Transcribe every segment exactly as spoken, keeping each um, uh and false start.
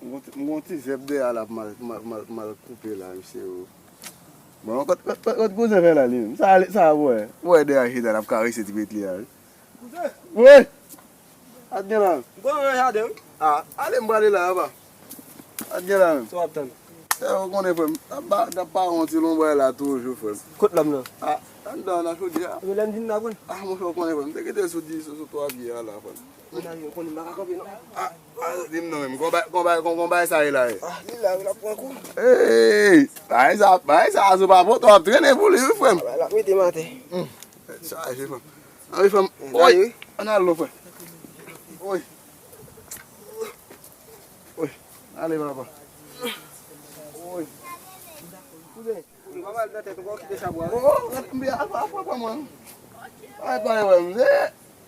M gon ti, m gon ti zèb dèyè la pou m al, pou m al, pou m al, pou m al koupe la, mesye, o. Bon, kot, kot, kot, kot kouzen fè la, li menm? Sa, sa, wè. Wè, dèyè chita, l ap karese ti pitit li a, wi. Kouzen! Wi! Sa t gen la menm? M gon nan jaden, wi. A, ale m prale la, apa. Sa t gen la menm? Sa w ap tann? E, ou konnen, frè m. N ap ba, n ap pare yon ti lonbray la toujou, frè m. Kot lòm nan? A, anndan, nan chodyè a. Ebyen, lè m vin la, frè m. A, monchè, ou konnen, frè m. M te kite l sou di, sou, sou twa pye a la, frè m. Mennaj mwen konnen m pa ka kanpe non. A, a, di m non menm. Gon bay, gon bay, gon, gon bay sa ye la ye. A, li la, wi, l ap pran kou. Ey, bay sa, bay sa, zo pa poto ap trennen pou li, wi, frè m. A, bay la, mete m atè. Hmm. Tèt chaje, frè m. Anvi fè m. Oy, ann al non, frè. Oy. Oy. Ale, papa. Oy. Kouzen. Ou pa mal nan tèt, ou pa kite chabwa. O, o, o, apa, apa, apa, mwen. Ay, pa wè m. Se,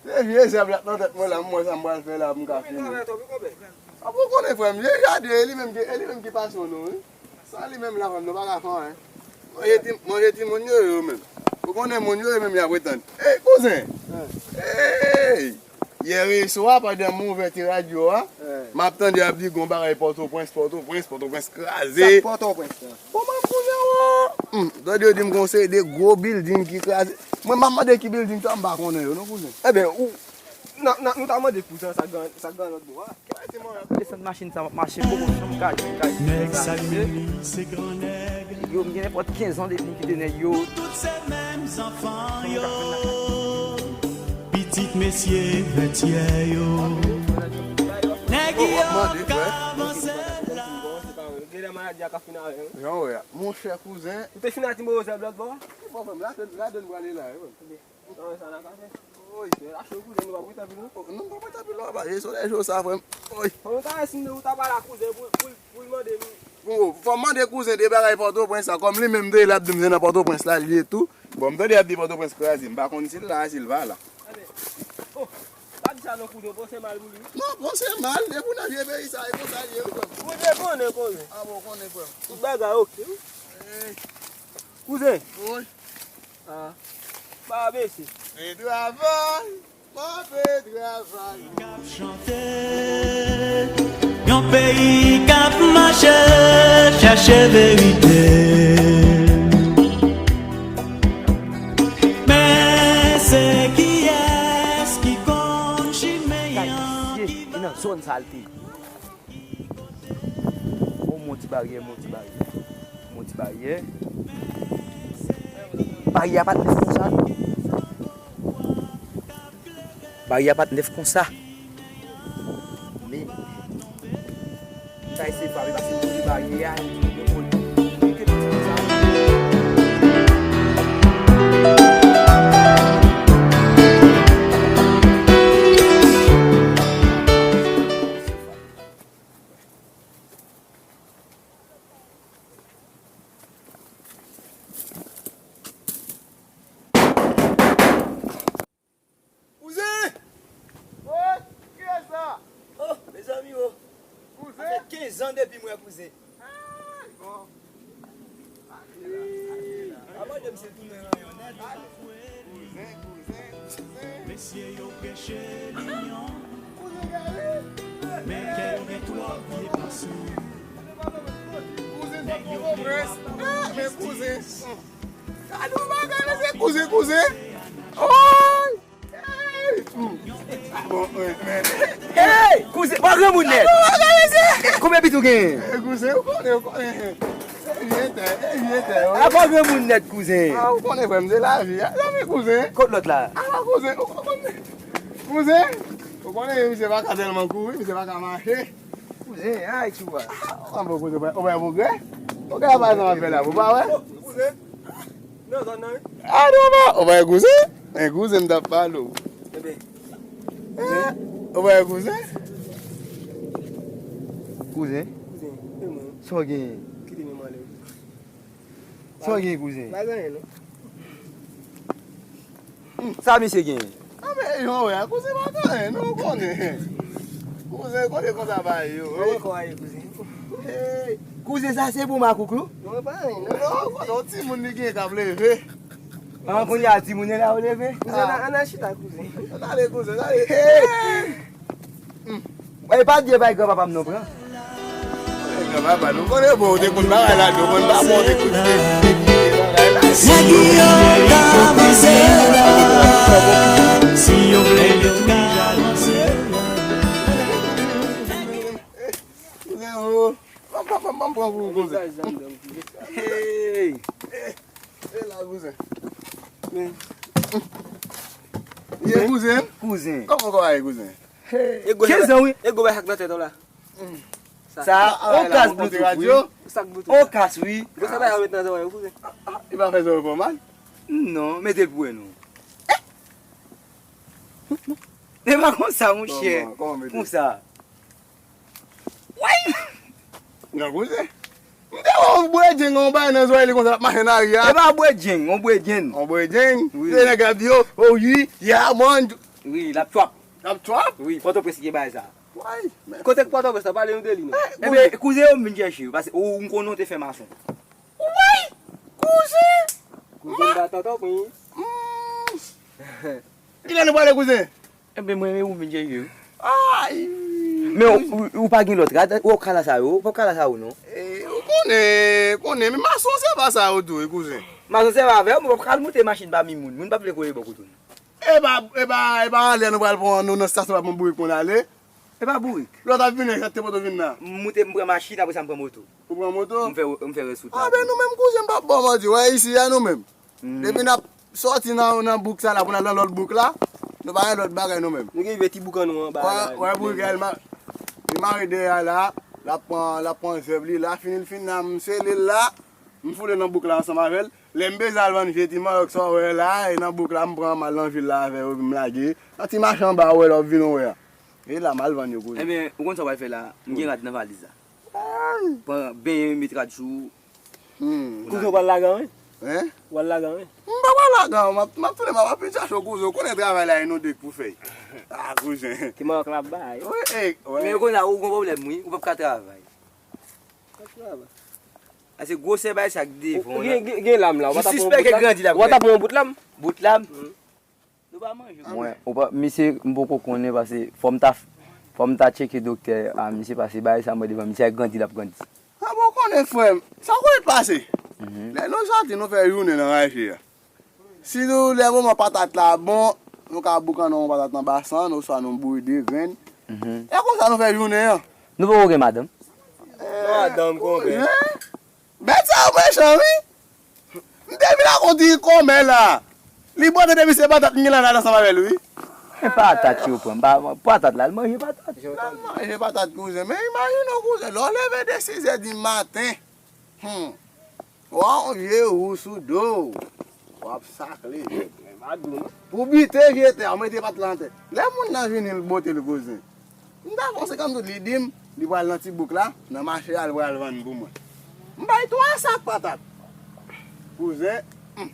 se vye zèb la nan tèt mwen la, m wè sa m pral fè la, m ka fini. Apa, ou konnen, frè m, se jaden, e li menm ki, e li menm ki pase w non, wi. San li menm la, frè m, nou pa ka fè anyen. Manje ti, manje timoun yo, yo menm. Ou konnen moun yo, yo menm, y ap retann. Ey, kouzen! Ey! Yè reswa, pandan m ouvè ti radyo a, m ap tande y ap di gon bagay Pòtoprens, Pòtoprens, Pòtoprens kraze. Sa k Pòtoprens la? Kòman kouzen w? Hmm, tande yo di m gon seri de gwo bilding ki kraze. Mwen, m ap mande ki bilding sa, m pa konnen yo non, kouzen. Ebyen, ou, n ap, n ap, nou ta mande kouzen sa k gen, sa k gen lòt bò a. Desann machin sa, m ap mache poko janm gade, gade. Nèg sa li menm li se gran nèg. Yo, m gen nenpòt kenz an depi m kite nèg yo. Nou tout se menm zanfan yo. Pitit mesye Vètyè yo. Nèg yo ka avanse la. Genlè maladi a ka fin avè m. Jan w wè a. Monchè kouzen. Ou te fin ak ti mowozè lòt bò a? Bon, frè m, la, la, donn prale la, wi. Nan sa n ap fè. Oy, se la cho kouzen, nou pa pran tanpil non. O, nou pa pran tanpil non, papa. E solèy cho sa, frè m. Oy. Fò nou ta wè si nou ta pale a kouzen pou, pou, pou l mande nou. Bon, fò m mande kouzen de bagay Pòtoprens la, kòm li menm de l ap di m se nan Pòtoprens la l ye tou. Bon, m tande y ap di Pòtoprens kraze, m pa konn si l la, si l pa la. Ebyen, o, pa di sa non kouzen, panse mal pou li. Non, panse mal, depi w nan vye peyi sa, e konsa l ye, wi, frè m. Ou te konnen kouzen. A bon, konnen, frè m. Tout bagay oke, wi. Ey. Kouzen. Wi. A. Pa bese. E travay, pa pe travay. K ap chante, yon peyi k ap mache, chèche verite. Men se kiyès ki konn chimen an ki va nan zòn sa l te ye. O, Monti Baryè, Monti Baryè. Monti Baryè. Baryè a pa t nèf konsa. Baryè a pa t nèf konsa. Men, sa e se frape, paske Monti Baryè a, yo konn, yo konn konsa. Kouzen! Woy! Kiyès la? Oh, mezanmi, oh! Kouzen! Sa fè kenz an depi m wè kouzen. Ay, bon. Wi. Avan de m se tounen nan yon nèt. Kouzen, kouzen, kouzen. Mesye yo preche linyon. Kouzen gade. Men kè yo gen twòp vye pase. Kouzen sot Pòtoprens. Ah, men kouzen. Gade yon bagay, mesye, kouzen, kouzen. Oy! Ey! Bon, ey, men. Ey! Kouzen, pa granmoun nèt. Gade yon bagay, mesye. Konbyen pit ou genyen? Ey, kouzen, ou konnen, ou konnen. Se vye tè, se vye tè, wi. A, pa granmoun nèt, kouzen. A, ou konnen, frè m, se lavi a. Lavi, kouzen. Kot lòt la? A, kouzen, ou konnen. Kouzen, ou konnen, misye pa ka tèlman kouri, misye pa ka mache. Kouzen, ay, tchou a. A, bon, kouzen, ou pa, ou pa pwogrè? Ou ka pa nan afè la, ou pa wè? Kouzen. Nan zòn nan, wi. A, non, non, ou pa wè kouzen? Men kouzen m t ap pale w. Enben. Eh, ou pa wè kouzen? Kouzen? Kouzen, e mwen. Sa w genyen? Kite men m ale. Sa w genyen, kouzen? Pa gen anyen, non. Sa misye genyen? A, men, yon wè, kouzen pa gen anyen, non, ou konnen. Kouzen, konnen konsa bagay yo, wi. Kòman kò a ye, kouzen? Hey, kouzen, sa se pou makout ou? Non, pa anyen, non. Non, konnen yon timoun li gen k ap leve. An, kounye a, timoun la, ou leve? Kouzen, ann al chita, kouzen. Ann ale, kouzen, ale. Hey! Hmm. E pa di e bay granpapa m non, pran. Papa, nou konnen bon, ou te konn bagay la, nou konn pa bon, ou te konn te bagay la. Nèg yo ka avanse la, si yo vle yo ka avanse la. Kouzen, oh. Pam, pam, pam, pam, pran pou kouzen. Hey! E la, kouzen. Ye, kouzen? Kouzen. Kòman kò a ye, kouzen? Hey, e gwo kenz an, wi. E gwo bay ak nan tèt ou la. Sa, on kas Bluetooth, wi. Sa k Bluetooth? On kas, wi. Gwo sa bay a met nan zòrèy ou, kouzen. Ah, ah, li pa fè zòrèy ou fè mal? Non, mete l pou wè non. E pa konsa, monchè. Kòman, kòman mete? Konsa. Way! Nan kouzen. M te wè yon bredjeng yon bagay nan zòrèy li konsa l ap mache nan lari a. E pa bredjeng, yon bredjenn. Yon bredjeng? Wi. Se nèg ap di yo, oh wi, yeah man. Wi, l ap twap. L ap twap? Wi, Pòtoprens ki gen bagay sa. Way, men. Kote k Pòtoprens la, pale nou de li non. Ebyen, kouzen yo m vin chèche yo, paske ou m konnen w te fè mason. Way! Kouzen! Kouzen ba tonton pwen. Kilè nou prale, kouzen? Ebyen, mwen, men ou vin chèche yo. Ay! Men ou, ou, ou pa gen lòt rad, ou kala sa yo, ou pa kala sa yo, non? E, ou konnen, konnen, men mason se pa sa yo tou, wi, kouzen. Mason se pa avè yo, mwen p ap kal moute machin pami moun, moun p ap vle koye bò kote w. E pa, e pa, e pa anlè nou pral pran, nou nan estasyon pral pran bourik pou n ale. E pa bourik. Lè w t ap vini, sa te poto vin la. M moute, m pran machin, apre sa m pran moto. Ou pran moto? M fè, m fè rès wout la. A, ben, nou menm, kouzen, m p ap ba w manti, wè, isi a, nou menm. Depi n ap sòti nan, nan bouk sa la pou n al nan lòt bouk la, nou pa gen lòt bagay nou menm. Nou gen vye ti bouk an nou anba la. Wè, wè, bouk la, li ma-, li mare dèyè a la, l ap pran, l ap pran zèb li la, fini l fin la, m sele l la, m foule nan bouk la ansanm avè l. Lè m bezwen al vann vye ti manyòk sa w wè la, e nan bouk la, m pran m al nan vil la avè yo, epi m lage. Nan ti mache anba a w wè la, w vin wè a. E la, m al vann yo, kouzen. Ebyen, ou konn sa w pral fè la? M gen rad nan valiz la. Pran, benyen, met rad sou ou. Hmm. Kouzen, w pral lage anyen? Hein? W pral lage anyen? M pa pral lage anyen, m ap, m ap tounen, m ap vin chache w, kouzen. Ou konnen travay la, e nou de k pou fè. Ah, kouzen. Ti manyòk la ap bay. Wi, e, wè. Men kounye a, ou gon pwoblèm, wi. Ou p ap ka travay. P ap travay. A, se gwosè bay sa k devan w la. Gen, gen, gen lam la. Ou pa ta pran bout lam? Ou pa ta pran bout lam? Bout lam? Hmm. Nou pa manje. Mwen, ou pa, misye, m poko konnen, paske fò m ta, fò m ta tcheke doktè a misye, paske bagay sa mwen devan misye, ak grandi l ap grandi. A bon, konnen, frè m, sa w konnen k pase? Mhm. Lè nou sòti, nou fè jounen nan raje a. Si nou, lè moman patat la bon, nou ka boukannen yon patat nan basan, oswa nou bouyi de grenn. Mhm. E konsa nou fè jounen an. Nou poko gen madanm? Madanm, konpè. Hein? Bèt sa yo mechan, wi. M te vin ak yon ti kòmè la. Li bwote depi se patat m gen la, l al ansanm avè l, wi. E patat yo pran. M pa, patat la, l manje patat. L al manje patat, kouzen. Men imajine w, kouzen, lè w leve de sizè di maten. Hmm. W a yon vye wou sou do w. W ap sakle. Pou bite vye tè, w mete patat la nan tè. Lè moun nan vini, l bwote l, kouzen. M ta fè yon senkant goud, li di m, li pral nan ti bouk la, nan mache a, li pral vann pou mwen. M bay twa sak patat. Kouzen, hmm.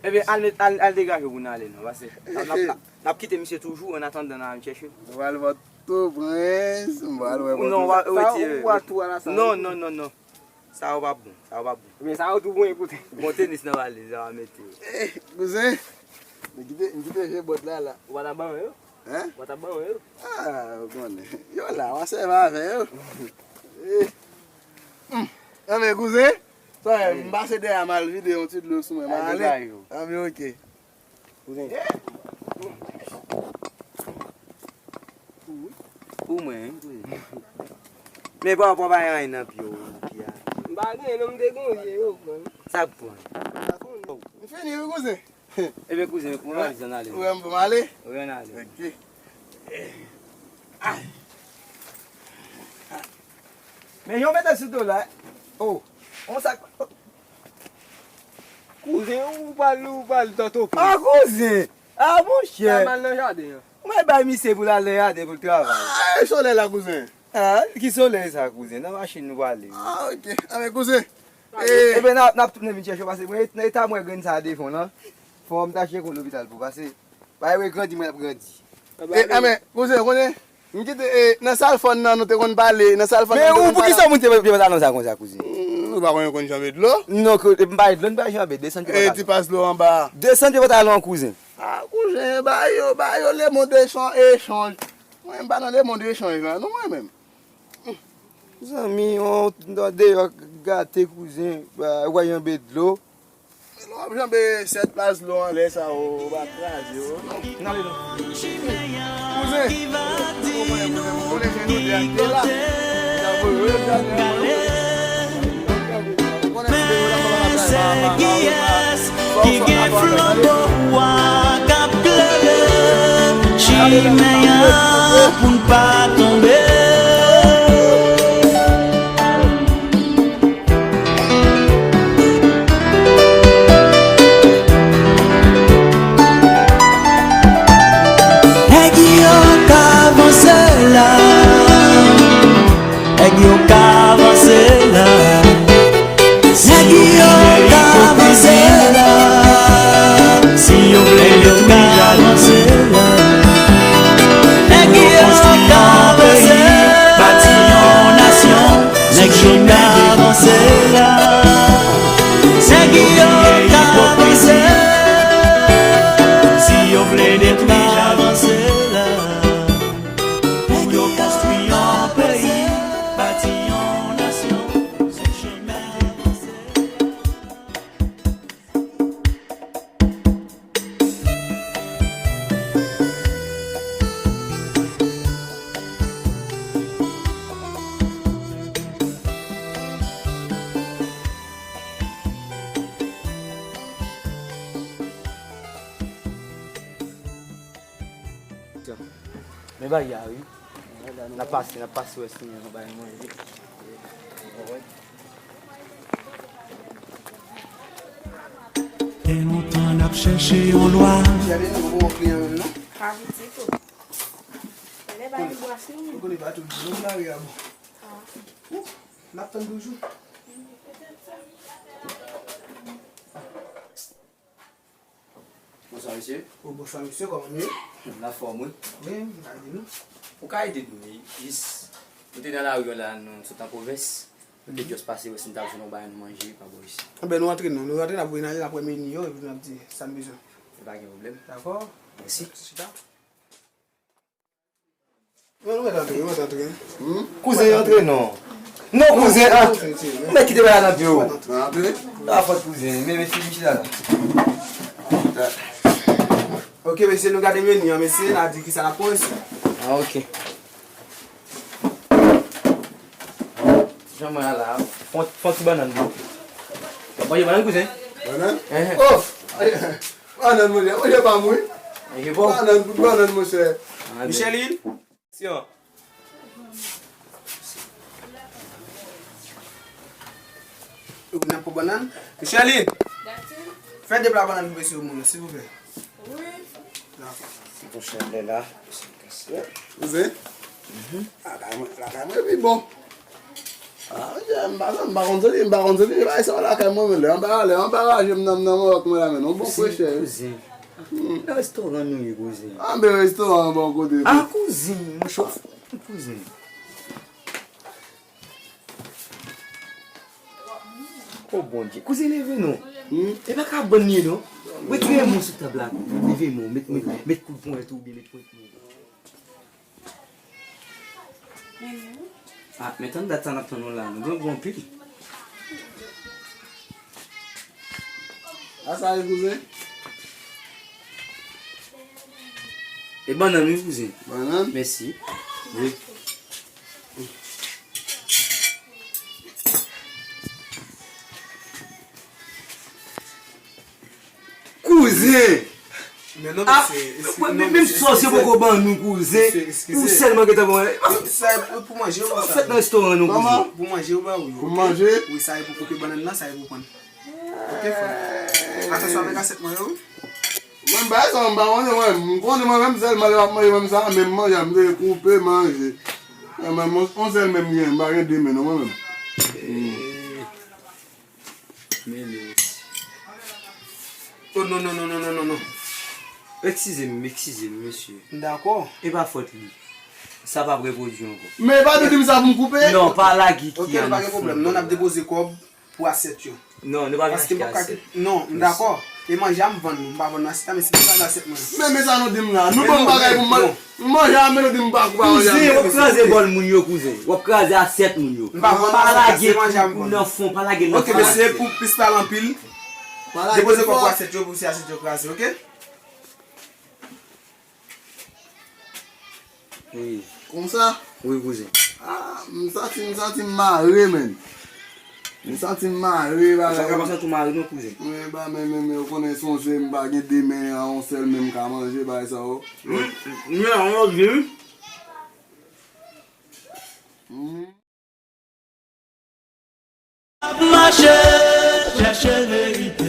Ebyen, al met, al, al degaje w pou n ale, non, paske n ap, n ap, n ap, n ap kite misye toujou, an atandan n a al chèche l. M pral Pòtoprens, m pral wè Pòtoprens. Non, w a retire. Sa ou a tou a la sa. Non, non, non, non. Sa yo p ap bon, sa yo p ap bon. Men sa yo tou bon, ekoute. Bon tenis nan valiz la, w a mete yo. Eh, kouzen, m kite, m kite vye bòt la, la. Ou pa ta ban yo? Hein? Ou pa ta ban yo? Ah, ou konnen. Yo la, w a sèvi avè yo. Eh. Hmm. Anben, kouzen, sa, m pase dèyè a, m al vide yon ti dlo sou mwen, m ale. Anben, ok. Kouzen. Pou mwen, wi, kouzen. Men pa, pa bay anyen nan pye w, Kiya. M pa gen, non, m te gen yon vye yo, pran. Sa k pran? M fini, wi, kouzen. Ebyen, kouzen, pou mwen, ann ale. Ou wè m pou m ale? Wi, ann ale. Ok. Men yo mete sou do la. Oh, on sa. Kouzen, ou pral, ou pral tanto plis. Ah, kouzen! Ah, monchè! Sa mal nan jaden an. Mwen bay misye pou l al nan jaden pou l travay. Ah, e solèy la, kouzen. Ah, ki solèy sa, kouzen? Nan machin nou prale. Ah, ok. Anben, kouzen. Ebyen, n ap, n ap tounen vin chèche w, paske mwen, nan eta mwen grenn sa a devan w lan, fò m ta cheke w lopital pou, paske, bay we grandi, mwen ap grandi. E, anben, kouzen, konnen, m kite, e, nan sal fòn nan, nou te konn pale, nan sal fòn nan, nou te konn pale. Men ou, poukisa moun te pye pantalon sa konsa, kouzen? Hmm, ou pa konnen konn janbe dlo? Non, ke, e, m pa dlo, m pa janbe, desann pye pantalon. E, ti pas dlo anba. Desann pye pantalon, kouzen. Ah, kouzen, ba yo, ba yo, le mond echanj, echanj. Mwen, m pa nan le mond echanj la, non, mwen menm. Zanmi, on deyò gate kouzen, ou pa janbe dlo. Lè w ap janbe sèt plas dlo anlè sa, ou pa kraze yo. N ale non. Kouzen, ou konnen kouzen, ou konnen jan nou de ak de la. Ou konnen videyo la, fò w pa pataje. Men se kiyès ki gen flanbo wa k ap klere chimen an pou n pa tonbe. Nèg yo ka vanse la. Nèg yo ka vanse la. Nèg yo ka vanse la. Si yo vle yo ka vanse la. Nèg yo ka vanse la. Bati yon nasyon. Nèg yo ka vanse la. Nèg yo ka vanse la. Si yo vle detwi avanse la. Pou yo konstwi yon peyi, bati yon nasyon, se chimen avanse. Men bagay la, wi. N ap pase, n ap pase wè si nou bay manje. Gen lontan n ap chèche yon lwa. Chèle, nou gon kliyan menm, non? Pa vit ditou. Lè ba li bwasyon. Ou konnen pa tout moun nan lari a bon. N ap tann toujou. Bonswa, mesye. O, bonswa, mesye, kòman nou ye? N anfòm, wi. Wi, m ka ede nou. Ou ka ede nou, wi. Jis, nou te nan lari an la, nou sot nan pwovens. Nou te just pase wè si n ta jwenn yon bagay nou manje pa bò isi. Enben, nou antre non. Nou antre, n ap gade, n ap wè meni yo, epi n ap di sa n bezwen. E pa gen pwoblèm. Dakò. Mèsi. Chita. Men nou mèt antre, nou mèt antre. Kouzen, antre non. Non, kouzen, an. Ou mèt kite bagay nan pye w. Antre. A fòt kouzen, men mesye, mesye la. Ok, mesye, nou gade meni an, mesye, n a di kisa n ap pran, mesye. A, ok. Jan mwen la, fon, fon ti bannann non. W ap manje bannann, kouzen? Bannann? Enhen. Oh! Bannann, monchè, monchè pa m wi. Manje bon? Bannann, bout bannann, monchè. Micheline? Syon. Ou nan pou bannann? Micheline! Fè de pla bannann pou mesye moun nan, silvouplè. Wi. Dakò. Ti pou chalè la. Kouzen? Lakay mwen, lakay mwen pi bon. A, monchè, m pa, m pa konn soti, m pa konn soti, bagay sa lakay mwen, men lè anba, lè anba raje m nan, m nan Mawòk mwen la, men non bon frechè. Kouzen. Nan restoran nou ye, kouzen. A, men restoran an bò kote. A, kouzen, monchè, kouzen. O Bondye, kouzen leve non. E pa kabann li ye non. Retire men w sou tab la. Leve men w, met, met, met koud ponyèt ou oubyen met ponyèt men w. A, men tann dat sa n ap tann ou la, nou gen gwo anpil. A sa ye kouzen? E bannann wi kouzen. Bannann? Mèsi. Wi. Kouzen! Men non, mesye, eskize, non, menm mesye, sòsye poko ban nou, kouzen. Mesye, eskize. Ou sèlman gentan ban mwen. Sa e pou, pou manje ou sa? Fèt nan restoran nou, kouzen. Pou manje ou ba wi. Pou manje? Wi, sa e pou koupe bannann nan, sa e pou pran. Ok, frè. Atansyon avèk asyèt mwen yo. Mwen, m pa sa, m pa konnen, mwen, m konnen mwen menm sèlman lè m ap manje, mwen, m sa, menm manje, m te koupe manje. Mwen, mwen, on sèl men m gen, m pa gen de men non, mwen menm. Mele. Oh, non, non, non. Eskize m, eskize m, mesye. M dakò. E pa fòt li. Sa p ap repwodui ankò. Men pa di m sa pou m koupe. Non, pa lage ki an nan fon. Ok, pa gen pwoblèm. Non, n ap depoze kòb pou asyèt yo. Non, nou pa vin achte asyèt. Non, m dakò. E manje a m vann, m pa vann asyèt la, men se pou sa asyèt mwen. Men, men sa nou di m la. Nou ban m bagay pou m manje. M manje a, men nou di m pa pou pa manje a. Kouzen, w ap kraze bòl moun yo, kouzen. W ap kraze asyèt moun yo. M pa vann asyèt la, se manje a m vann. Pa lage l nan fon, pa lage l nan fon. Ok, mesye, pou plis pale anpil. Depoze kò pou asyèt yo, pou se asyèt yo kraze, ok? Wi. Konsa? Wi, kouzen. Ah, m santi, m santi m mare, menn. M santi m mare, bagay. Sa ka pa santi w mare, non, kouzen. Wi, ba, men, men, men, ou konnen sonje, m pa gen de men, a yon sèl men m ka manje, bagay sa yo. Wi, men, yon lòt vi, wi. Ap mache, chèche verite.